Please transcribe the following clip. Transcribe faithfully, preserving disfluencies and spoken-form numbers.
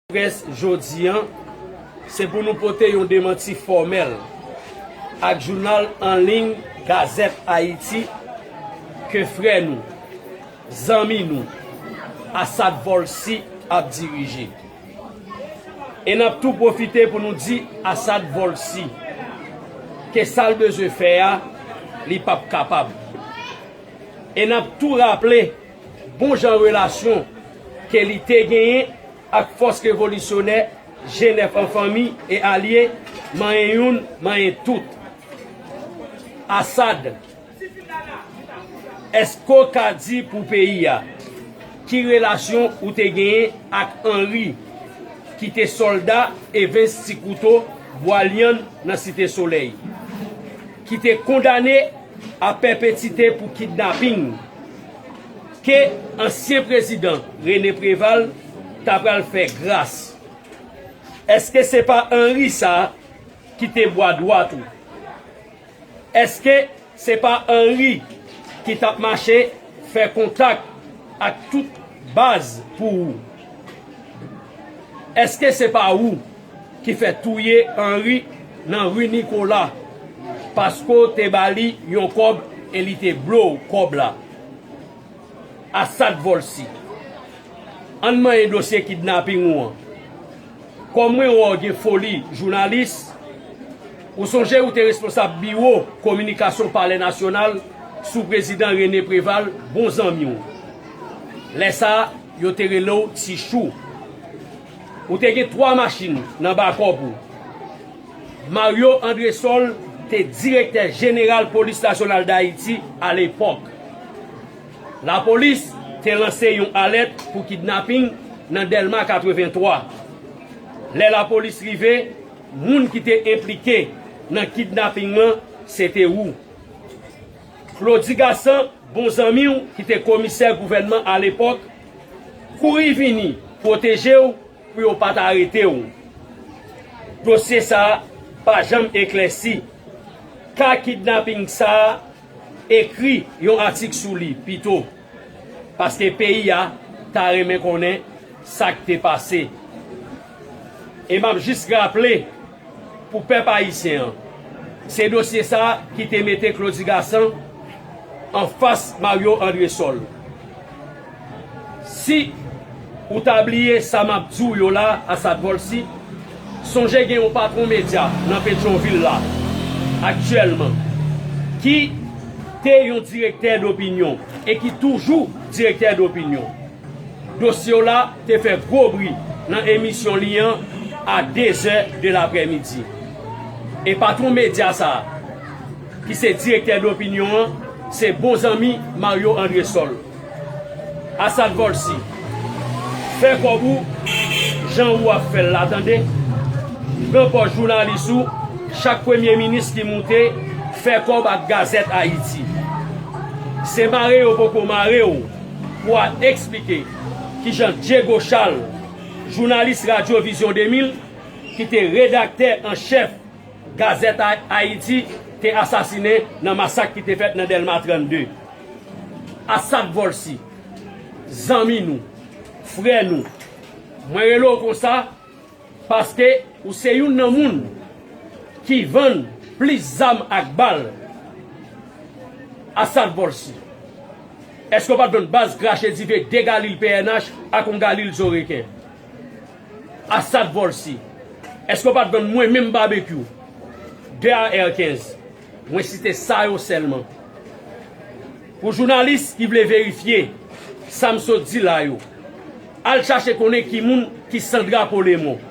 Près jodi an, se pou nou pote yon demanti fòmèl ak jounal an liy Gazette Haïti ke frè nou, zanmi nou, Assad Volcy ap dirije. E n ap tou pwofite pou nou di Assad Volcy ke sa l bezwen fè a, li p ap kapab. E n ap tou raple bon jan relasyon ke li te genyen ak fòs revolisyonè G nèf an fanmi e alye, manyen youn, manyen tout. Assad, èske w ka di pou peyi a ki relasyon ou te genyen ak Henri, ki te sòlda Evens Ti Kouto Bwa Lyann nan Site Solèy, ki te kondane a pèpetite pou kidnaping, ke ansyen prezidan René Préval ta pral fè gras? Èske se pa Henri sa a ki te bwa dwat ou? Èske se pa Henri ki t ap mache fè kontak ak tout baz pou ou? Èske se pa ou ki fè touye Henri nan ri Nikola paske w te ba li yon kòb e li te blow kòb la? Assad Volcy, ann manyen dosye kidnaping ou an. Kòm mwen wè w gen foli jounalis, ou sonje ou te responsab biwo kominikasyon Palè Nasyonal sou prezidan René Préval, bon zanmi w. Lè sa a, yo te rele w Ti Chou. Ou te gen twa machin nan bakòp ou. Mario Andrésol te direktè jeneral Polis Nasyonal Dayiti alepòk. Lapolis te lanse yon alèt pou kidnaping nan Dèlma katrevenntwa. Lè lapolis rive, moun ki te enplike nan kidnaping lan, se te ou. Claudy Gassant, bon zanmi w, ki te komisè gouvènman alepòk, kouri vini pwoteje w pou yo pa t arete w. Dosye sa a pa janm eklèsi. Ka kidnaping sa a, ekri yon atik sou li pito, paske peyi a ta renmen konnen sa k te pase. E m ap jis raple pou pèp ayisyen an, se dosye sa a ki te mete Claudy Gassant anfas Mario Andrésol. Si ou ta bliye sa m ap di w yo la, Assad Volcy, sonje gen yon patwon medya nan Petyonvil la, aktyèlman, ki te yon direktè dopinyon e ki toujou direktè dopinyon. Dosye w la te fè gwo bri nan emisyon li an a de zè de laprèmidi. E patwon medya sa a, ki se direktè dopinyon an, se bon zanmi Mario Andrésol. Assad Volcy, fè kòb ou jan ou ap fè l la, tande. Pran pòz jounalis ou, chak premye minis ki moute, fè kòb ak Gazette Haïti. Se mare yo poko mare w pou al eksplike kijan Diego Charles, jounalis Radyo Vizyon de mil, ki te redaktè an chèf Gazette Ha-, Haïti, te asasinen nan masak ki te fèt nan Dèlma trannde. Assad Volcy, zanmi nou, frè nou, mwen rele w konsa paske ou se youn nan moun ki vann plis zam ak bal. Assad Volcy, èske w pa t vann baz krache dife de galil P N H ak yon galil zo reken? Assad Volcy, èske w pa t vann mwen menm Babekyou de A R kenz? Mwen site sa yo sèlman. Pou jounalis ki vle verifye sa m sot di la yo, al chache konnen ki moun ki san drapo Lemon.